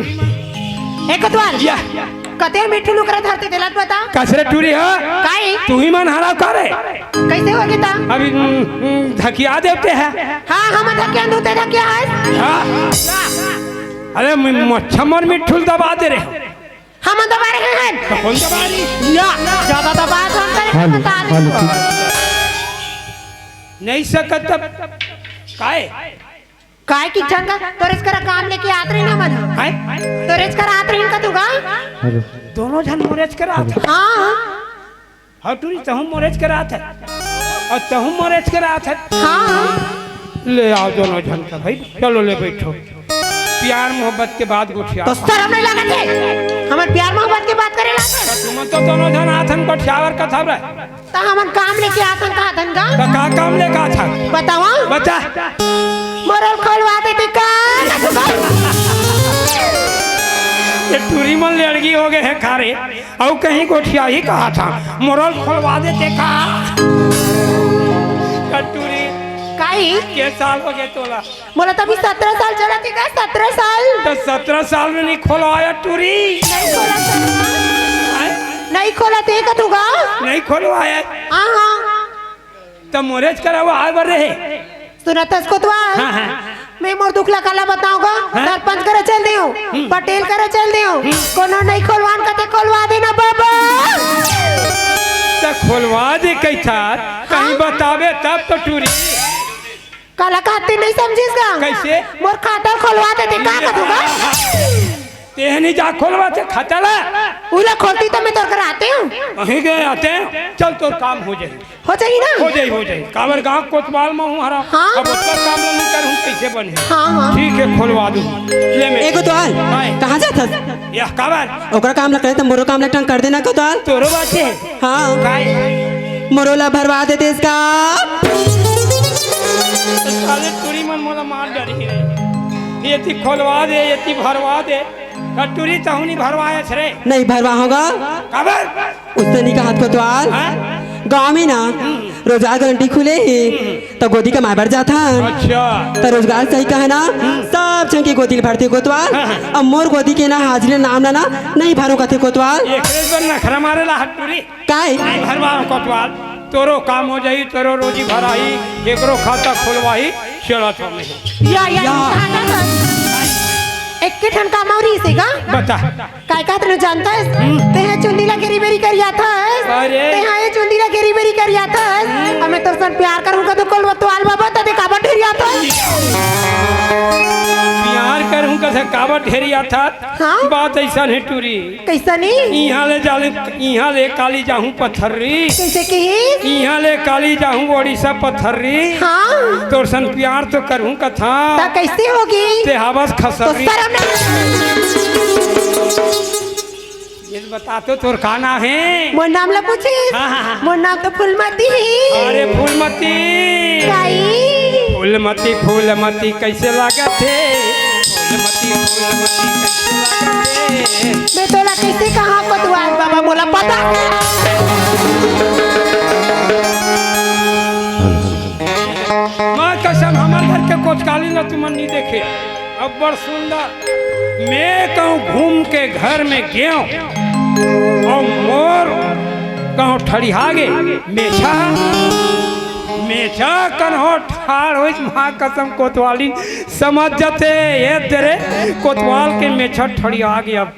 ए कोतवाल, या। कते मिट्ठू लुकरा धरते तेला बता। कसरे टूरी हो? काई? तू ही मन हराव करे। कैसे हो गीता? अभी, हम्म, हम्म, धकिया देते हैं। हाँ, हम धकिया दूते धकिया है। हाँ। अरे, म-, मच्छा मर मिट्ठू ल दबा दे रहे। हम दबा रहे हैं। तो कौन दबा रही? या, ज्यादा दबा तो हम तेरे हेलो, बता दे। हेलो, ठीक। नहीं सकत तब काय? काय की झन का तोरेच करा काम लेके आत रही ना मन। हैं? तोरेच करा आत रही का तू का? हेलो। दोनों झन मोरेच करा आत। हाँ। हाँ टूरी, तहूँ मोरेच करा आत है। और तहूँ मोरेच करा आत है। हाँ। ले आओ दोनों झन का भाई, चलो ले बैठो। प्यार मोहब्बत के बाद गोठिया। तो शर्म नहीं लागत है? हमर प्यार मोहब्बत के बात करे लागत। तुम तो दोनों झन आथन गोठियावर का था रे। त हमन काम लेके आथन का आथन का? त का काम लेके आथन? बतावा। बता। मोरल खोलवा देते का? ये टूरी मन लड़की हो गए हैं खारे। अउ कहीं गोठिया ही कहा था। मोरल खोलवा देते का? कटूरी। काई? के साल हो गए तोला? मोला तो अभी सत्रह साल चलत हे का, सत्रह साल। तो सत्रह साल में नहीं खोलवाया टूरी? नहीं खोला तो। हैं? नहीं खोला ते का तू का? नहीं खोलवाया। हाँ, हाँ। तो मोरेच करा वो आए बर रहे। सुनत हस कोतवाल? हाँ, हाँ। मैं मोर दुख ला काला बताऊं का? हाँ? सरपंच करा चल दियो, हम्म। पटेल करा चल दियो। हम्म। कोनो नहीं खोलवान कते खोलवा देना बाबा। तो खोलवा दे कही था, कहीं हाँ? बतावे तब तो टूरी। काला कहते नहीं समझिस का? कैसे? मोर खाता खोलवा देते, का कथू का? तेहनी जा खोलवा दे खाता ला। उला खोलती तो मैं तोर कर आते हूँ। कहीं गए आते हैं, चल तोर काम हो जाए। हो जाई ना? हो जाई, हो जाई। काबर गाँव कोतवाल में हूँ हरा। हाँ। अब ओकर काम ला नहीं करूँ, कैसे बने? हाँ, हाँ। ठीक है, खोलवा दूँ। ले मैं। ए कोतवाल, काय? कहाँ जात हस? यह काबर? ओकरा काम ला करे त मोरो काम ला टंग कर देना कोतवाल। तोरो बात है। हाँ। काय? मोरो ला भरवा देते इसका। साले टूरी मन मोला मार डारी रे। ये ती खोलवा दे, ये ती भरवा दे। कटूरी तहूँ नहीं भरवाए रे। नहीं भरवा होगा। काबर? उसने नहीं कहा कोतवाल। हाँ? गाँव में ना रोजगार गारंटी खुले हे, तो गोदी कमाए बर जाथन। अच्छा। तो रोजगार सही कहे ना, सब झन के गोदी ल भरथे कोतवाल। हाँ, हाँ। अब मोर गोदी के ना हाजिरी नाम ना, ना नहीं भरो कथे कोतवाल। एकरे बर नखरा मारे ला हटूरी। काय? नहीं भरवा कोतवाल, तोरो काम हो जाई, तोरो रोजी भराई, एकरो खाता खोलवाई, चलत हमें। या, या, या। एक के ठन काम और ही से का? बता। काय का तने जानता है? हम्म। ते है चुंदी ला घेरी बेरी करिया था। अरे। ते है ये चुंदी ला घेरी बेरी करिया था। हम्म। अब मैं तोर सन प्यार करूँ का तो कोल तो आल बाबा तदे काबर ढेरिया था। प्यार करूँ का से काबर ढेरिया था। हाँ। बात ऐसा नहीं टूरी। कैसा नहीं? इहाँ ले जाले, इहाँ ले काली जाहूँ पथर्री। कैसे कही? इहाँ ले काली जाहूँ ओडिशा पथर्री। हाँ। तोर सन प्यार तो करूँ कथा। ता कैसे होगी? ते हवस तो खसर्री। शर्म नहीं। ये बता तो तोर का नाम है? मोर नाम ला पूछिस? हाँ, हाँ, हाँ। मोर नाम तो फूलमती ही। अरे फूलमती। काई? फूलमती, फूलमती कैसे लागत हे? फूलमती, फूलमती कैसे लागत हे? मैं तोला कैसे कहाँ कोतवाल बाबा मोला पता। माँ कसम, हमार घर के कोतवाली ला तुमन नहीं देखे। अब्बड़ सुंदर। मैं कहूँ घूम के घर में गेंव, अउ मोर कहूँ ठड़िहा गे मेछा, मेछा कन्हो ठाड़ होइस, माँ कसम कोतवालिन समझ जाथे, ये तेरे कोतवाल के मेछा ठड़िहा गे। अब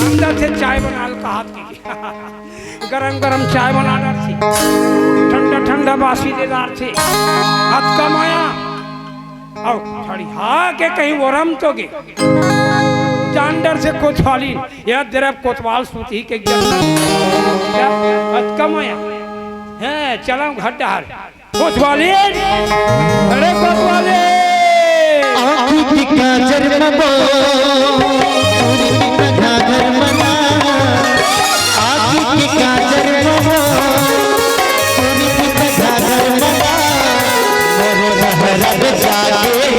अंदर से चाय बना ल कहा थी। गरम गरम चाय बना डारथे, ठंडा ठंडा बासी दे डारथे। हाथ कमाया अउ ठड़िहा के कहीं ओरम तो गे। जान डर से कोतवालिन, या दरब कोतवाल सूती के गिर। या हाथ कमाया। हैं, चला घर डहर। कोतवालिन, अरे कोतवालिन। आँखी की काजर मबो, चूड़ी की घाघर मना। आँखी की काजर मबो, चूड़ी की घाघर मना। मोर बहरा जाके,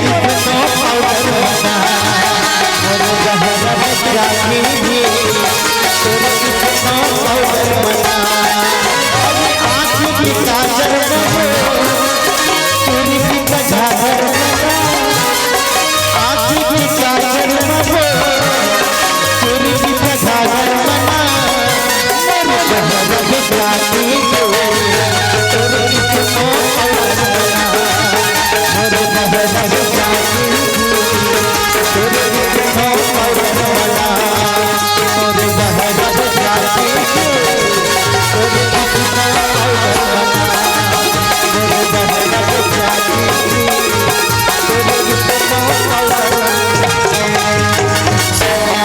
मोर पाउडर मना। मोर बहरा जाके,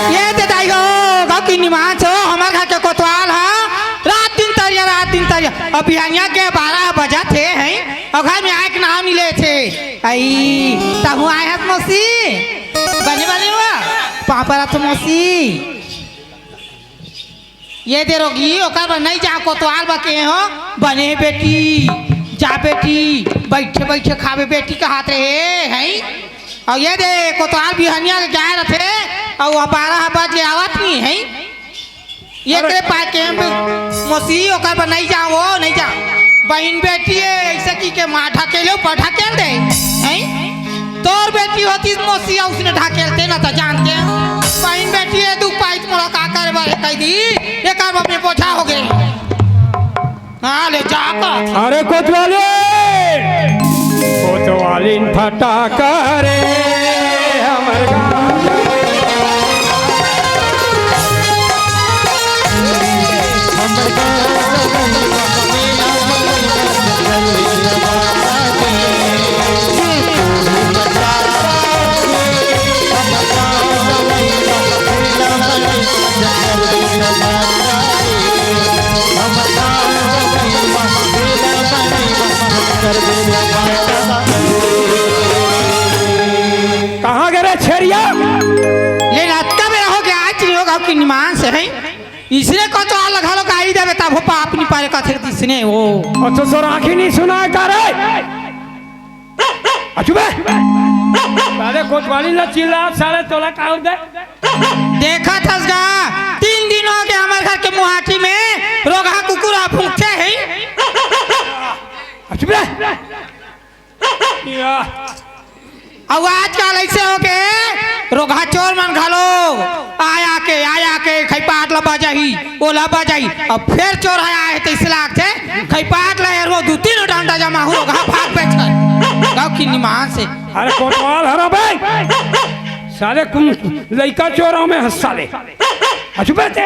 ये दे दाई हो, गाँव की निमांस हो, हमर घर के कोतवाल ह, रात दिन तरिया, रात दिन तरिया। अब बिहनिया के बारह बजत हे, हैं? अउ घर में आए के नाम नहीं लेथे। आई, तहु आए हस मौसी? बने बने हुआ? पाँव परत हँव मौसी। ये दे रोगी, ओकर बर नहीं जा, कोतवाल बा के हो। बने बेटी, जा बेटी, बैठे बैठे खाबे बेटी कहत रहे, हैं? अउ ये दे कोतवाल बिहनिया के जाए रथे, अउ बारह बज ले आवत नहीं, हैं? ये अरे करे पाए के हम मौसी ओकर बर नहीं जाओ, नहीं जा। बहिन बेटी है, ऐसे की के माँ ढकेलो पर ढकेल दे, हैं? तोर बेटी होती मौसी, उसने ढकेलते ना तो जानते। बहिन बेटी है, दुख पाई तो मोला का करे बर कह दी, ये कर अपने बोझा हो गए। हाँ, ले जा का। अरे कोतवाली, कोतवालिन फटाका रे, हमर गाँव। कहाँ गे रे छेरिया? ले रात का बेरा हो गया, आज नहीं होगा कि निमान से है। इसने को तो आलग हलो का आई देवे तब हो पाप नहीं पारे का थे इसने वो। अच्छा, तोर आँखी नहीं सुनाय का रे? अचुबे। साले कोतवाली ला चिल्ला, साले तोला का उड़ दे। देखत हस गा, तीन दिन हो गया हमर घर के मुहाटी में रोगहा कुकुर आ भूखे है। अचुबे। या। अउ आजकल ऐसे हो के रोगहा चोर मन घलो आया के, आया के खैपाट ला बजाही, ओला बजाही। अब फेर चोर है आए तैसे लागथे, खैपाट ला एरो दू तीन डंडा जमा हो, रोगहा भाग बेच कर। गाँव की निमान से। अरे कोतवाल हरा बे, साले कुन लइका चोर हँव मैं, साले। अचुबे ते।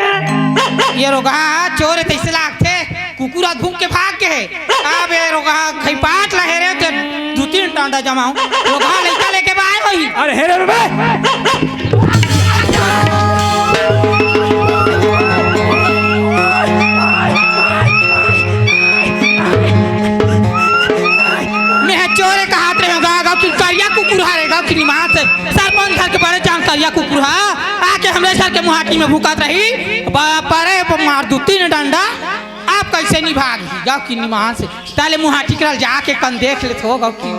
ये रोगहा चोर है तैसे लागथे, कुकुर आ भूख के भाग के है। अब ये रोगहा खैपाट ला हेरे ते दू तीन डंडा जमाऊं। रोगहा लइका लेके बाय होही। अरे हेरे रे बे। मैं चोरे कहात रहे होगा, गाँव की करिया कुकुर हारे, गाँव की निमास है। सरपंच घर के बड़े जान करिया कुकुर हा, आके हमरे सर के मुहाटी में भूकत रही। बाप रे, मार दू तीन डंडा। आप कैसे निभाग गाँव की निमास है? ताले मुहाटी करा जाके कन देख लेत हो गाँव की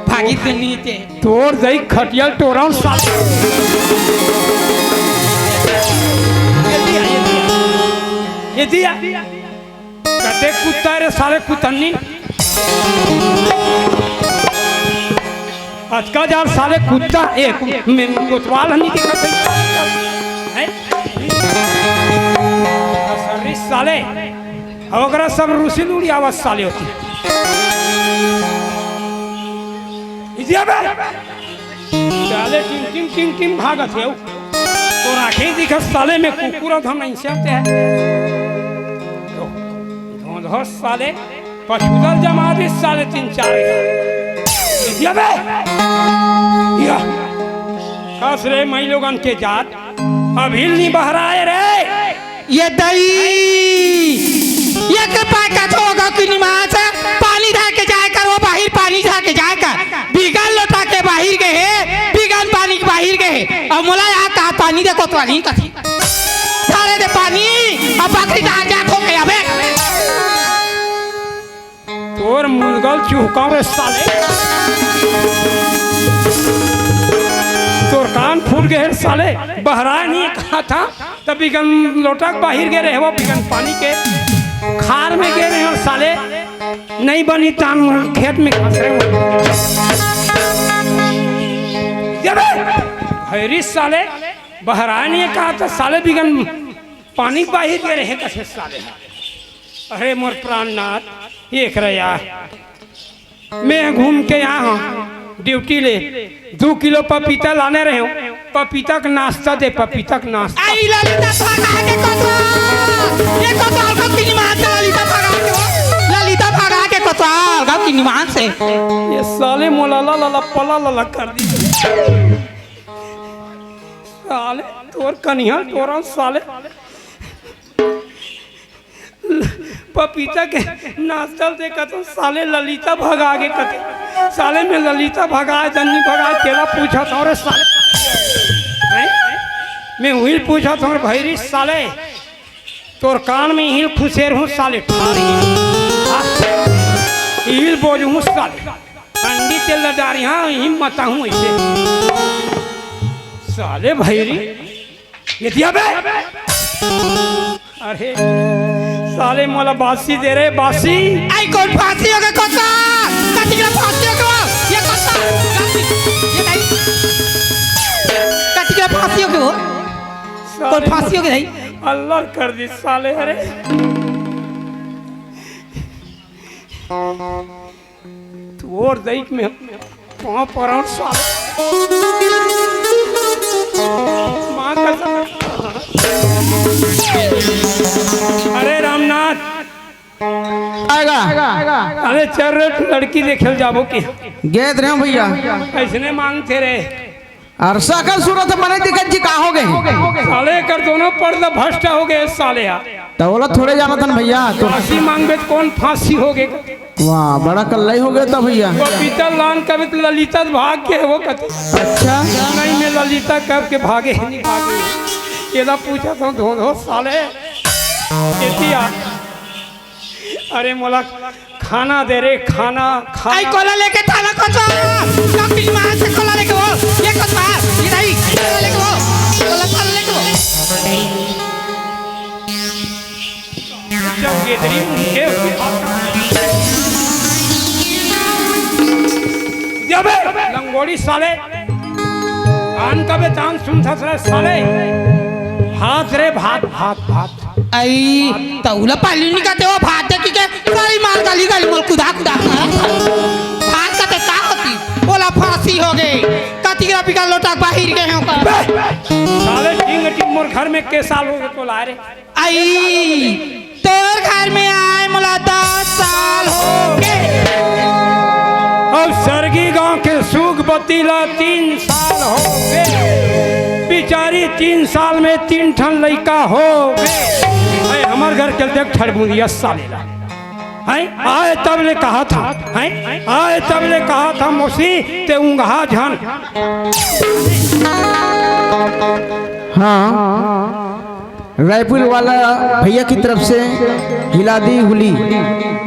भागी दुनिया ते। तोर दई खटियल टोरम साल। ये दिया, ये दिया। कते कुत्ता रे साले कुतन्नी। अतका जाल साले कुत्ता एक में कोतवाल नहीं दिखत है। हैं? सर्री साले, ओकरा सब रूसी लूड़ी आवत साले होती। इजिया बे, साले टिम टिम टिम टिम भागत है। तो राखे दिखत साले में कुकुर धम नहीं सकते हैं। तो धोंधो साले पछुदल जमा दे साले तीन चार। ये बे, या कस रे मई लोगन के जात, अभी नहीं बहराए रे। ये दई, ये के पाय का थोगा कि निमास पानी धर के जाए कर, वो बाहिर पानी धर के जाए कर, बिगन लोटा के बाहिर गए हे, बिगन पानी के बाहिर गए हे। अब मोला यहाँ का पानी देखो तो नहीं कथी। थारे दे पानी, अब बकरी कहाँ जात हो गया बे? तोर मुलगल चुहकावे साले। तोर कान फूट गए साले। बहरा नहीं कहा था, तब बिगन लोटक बाहिर गए रहे, वो बिगन पानी के खार में गए रहे साले। नहीं बनी तान खेत में घास रहे। ये बे, भैरी साले, बहरा नहीं कहा था साले, बिगन पानी बाहिर गए रहे कसे साले। अरे मोर प्राणनाथ, एक रया, मैं घूम के आया हूँ ड्यूटी ले, दो किलो पपीता लाने रहे हूँ। पपीता का नाश्ता दे, पपीता का नाश्ता। आई ललिता भगा के कोतवाल, ये कोतवाल का किनी मारता ललिता भगा के, वो ललिता भगा के कोतवाल का किनी मार से। ये साले मोला ला ला ला पला ला ला कर दी। साले तोर कनिहा तोरा साले पपीता के नाश्ता दे कतो साले ललिता भगा के कते। साले में ललिता भगा जन्नी भगा तेरा पूछा था रे साले। हैं? मैं वही पूछा था भैरी साले। तोर कान में हिल खुशेर हूँ साले ठारी। हाँ? हिल बोझ हूँ साले। अंडी तेल डारी हाँ हिम्मत हूँ इसे। साले भैरी। ये दिया बे। अरे साले मोला बासी दे रे बासी। आई कौन फांसी हो गए कोता? कटी का फांसी हो गए वो? ये कोता? कटी, ये नहीं। कटी का फांसी हो गए वो? साले कौन फांसी हो गए नहीं? अल्लाह कर दी साले अरे। तोर दई के में पाँव परान साले। माँ कसम। अरे रामनाथ। आएगा। अरे चल रे लड़की देखे ल जाबो के। गेत रहे हो भैया। कैसने मांगते रे? अरे सकल सूरत बने दिखत जी का हो गए? साले कर दोनों पर्दा भ्रष्ट हो गए साले यार। तो बोला थोड़े जाना था ना भैया, तो फांसी मांगबे तो कौन फांसी हो गए? वाह, बड़ा कल्लाई हो गया था भैया। पपीता लान कबे तो ललिता भाग के वो कथे। अच्छा। नहीं मैं ललिता कब के भागे नहीं भागे। ये ना पूछा था धोधो साले। एती आ। अरे मोला खाना दे रे खाना खाना। आई कोला लेके थाना को तो। डॉक्टर मार से कोला लेके वो। ये को मार। ये नहीं। कोला लेके वो। कोला कोला लेके वो। जब गेदरी उनके जबे लंगोड़ी साले। आन कबे तान सुन ससरा साले। हाथ रे भात भात भात। आई तौला पाली निकाते हो भात देखी के। सारी मार गाली गाली मोल कुदा कुदा। भात का ते का होती? बोला फांसी हो गई। कतिगरा बिका लोटा बाहिर गए हो का? साले टीम टीम मोर घर में के साल हो गए तो ला रे। आई तोर घर में आए मोला दस साल हो गए। अब सरगी गांव के सुख बती ला तीन साल हो गए। बिचारी तीन साल में तीन ठन लइका हो गए। अरे हमर घर चलते ठड़बुंदिया साले ला। हैं? आए तब ले कहा था, हैं? आए तब ले कहा था मौसी ते उंगहा झन। हाँ, रायपुर वाला भैया की तरफ से हिलादी हुली।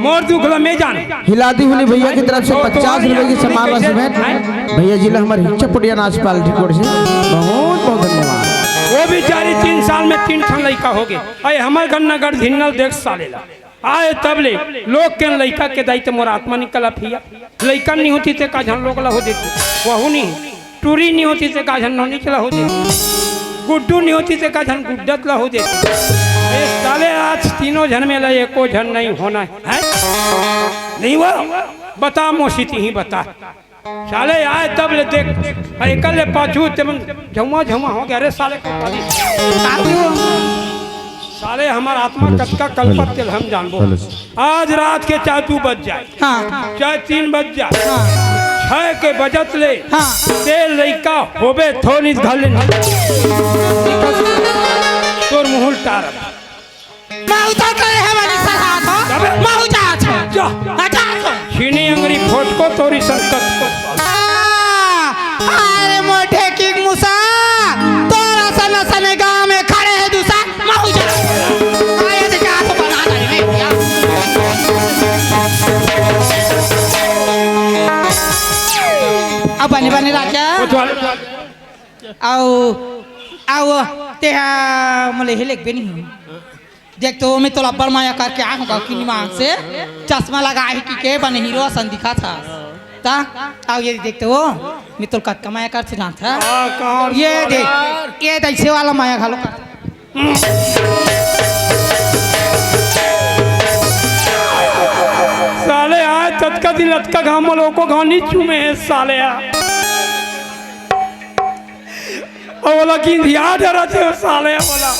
मोर दुख ला मैं जान। हिलादी हुली भैया की तरफ से पचास रुपए की सम्मान राशि भेंट। भैया जी ला हमारे हिच्चा पुटिया नाच पाल रिकॉर्ड से बहुत बहुत धन्यवाद। वो बेचारी तीन साल में तीन ठन लइका हो गए। अरे हमर गन्ना गढ़ धिन्नल देख साले ला। आय तब ले लोग के लइका के दाई ते मोर आत्मा निकला फिया। लइका नहीं होती ते का झन लोग ला हो देती, वहू नहीं। टूरी नहीं होती ते का झन नोनी के ला हो देती, गुड्डू नहीं होती ते का झन गुड्डत ला हो देती। ए साले आज तीनों झन में ला एको झन नहीं होना है, हैं? नहीं हुआ? बता मोसी, तिही बता। साले आय तब ले देख, एकर ले पाछू ते मन झौमा झौमा हो गया रे साले को पानी। साले हमार आत्मा कतका कलपत तेल हम जानबो। आज रात के चाहे दू बज जाए, हाँ। चाहे तीन बज जाए, हाँ। छह के बजत ले हाँ। ते लइका होबे थो निस घर ले नहीं। तोर मुहुल टारब। महू तो करे हे वाली सरहाद हो। अबे। महू जात हो। जा। हाँ, जात हो। छीनी अंगरी फोटको तोरी संकट। आ, अरे मोटे किक मुसा, तोरा सन सन गांव में खड़े हे दूसर, महू जात हो। आये तो जात हो बना दे रे। अब बने बने राजा। कोतवाल। आओ, आओ, तेहा मोले हे लेख बे नहीं। देख तो, मैं तोला अब्बड़ मया करके आय हूँ गाँव की निमाग से। चश्मा लगा ही कि के बने हीरो असन दिखा था। ता, आओ ये देख तो, मैं तोला कतका मया कर से जानत हँव। हाँ, कहाँ ये से देख, यार? ये देख, ऐसे वाला मया घलो कर। साले आय ततका दिन अतका घाम म लोको घाम नहीं चूमे हे साले आ। अउ ओला गिंधिया डरत हे साले ओला।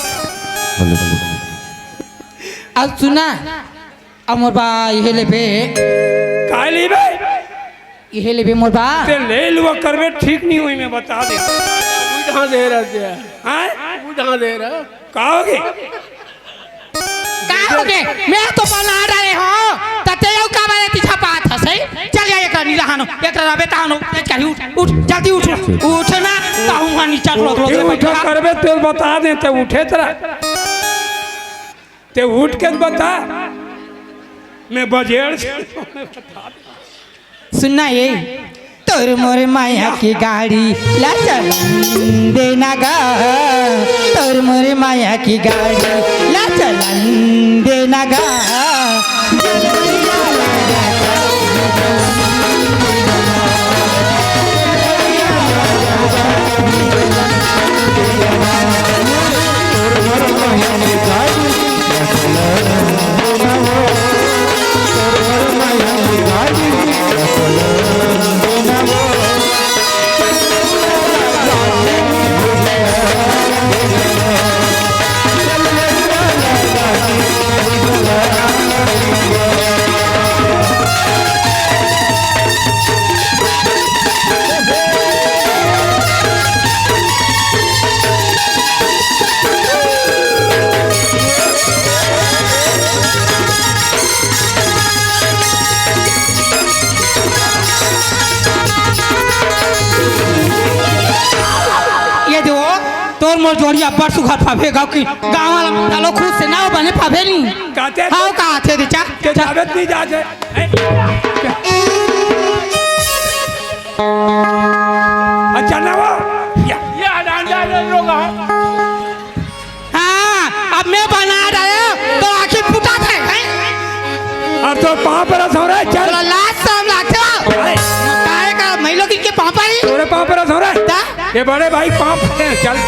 अब सुना, अब मोर बा, इहे लेबे। काय लेबे? इहे लेबे मोर बा। ते ले लुआ करबे, ठीक नहीं होई, मैं बता दे। बुझा दे रहा ते। हैं? बुझा दे रहा। का होगे? का होगे? मैं तो बना रहे हो, त ते यू का बारे तिछा पात हस, सही? चल जा, एकरा नी रहनो, एकरा रहबे तहनो, तेज करी, उठ, उठ, जल्दी उठ, उठ ना, ताहू वहाँ नीचा लोग, लोग ये उठा करबे, ते बता दे, ते उठे तेरा। ते उठ के बता, मैं बजेड़ से सुनना ये, तोर मोर माया की गाड़ी ला चलन देना गा, तोर मोर माया की गाड़ी ला चलन देना गा। ये दे वो, तोर मोर जोड़ी अब्बड़ सुघर फबे गाँव की, गाँव वाला घलो खुश हे ना, वो बने फबे नी। काते? हाँ, का आथे दे चा, के चा। जावत नहीं जात हे। अच्छा ना वो। या। ये हटान जा रहे लोग, हाँ। हाँ, अब मैं बना रहे हो, तो आखिर फुटा थे, हैं? अब तो पाँव पर सो रहे, चल। थोड़ा लाज शर्म लागथे हो। अरे। काय का, मैं लोग इनके पाँव पर ही? तोरे पाँव पर सो रहे। ता? ये बड़े भाई पाँव पर हैं, चल।